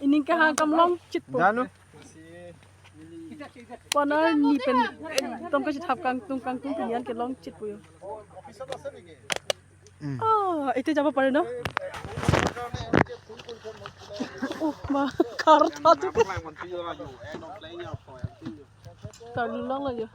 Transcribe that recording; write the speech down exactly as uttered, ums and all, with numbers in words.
Ining kehang akam longchitpo. Janu. Corner ni pen ekdom kachethap kangtung kangtung pini an ke longchitpo yo. Hmm. Ah, ete jabo pare no? Oh, ma, car tha tu. Car lulong lo yo.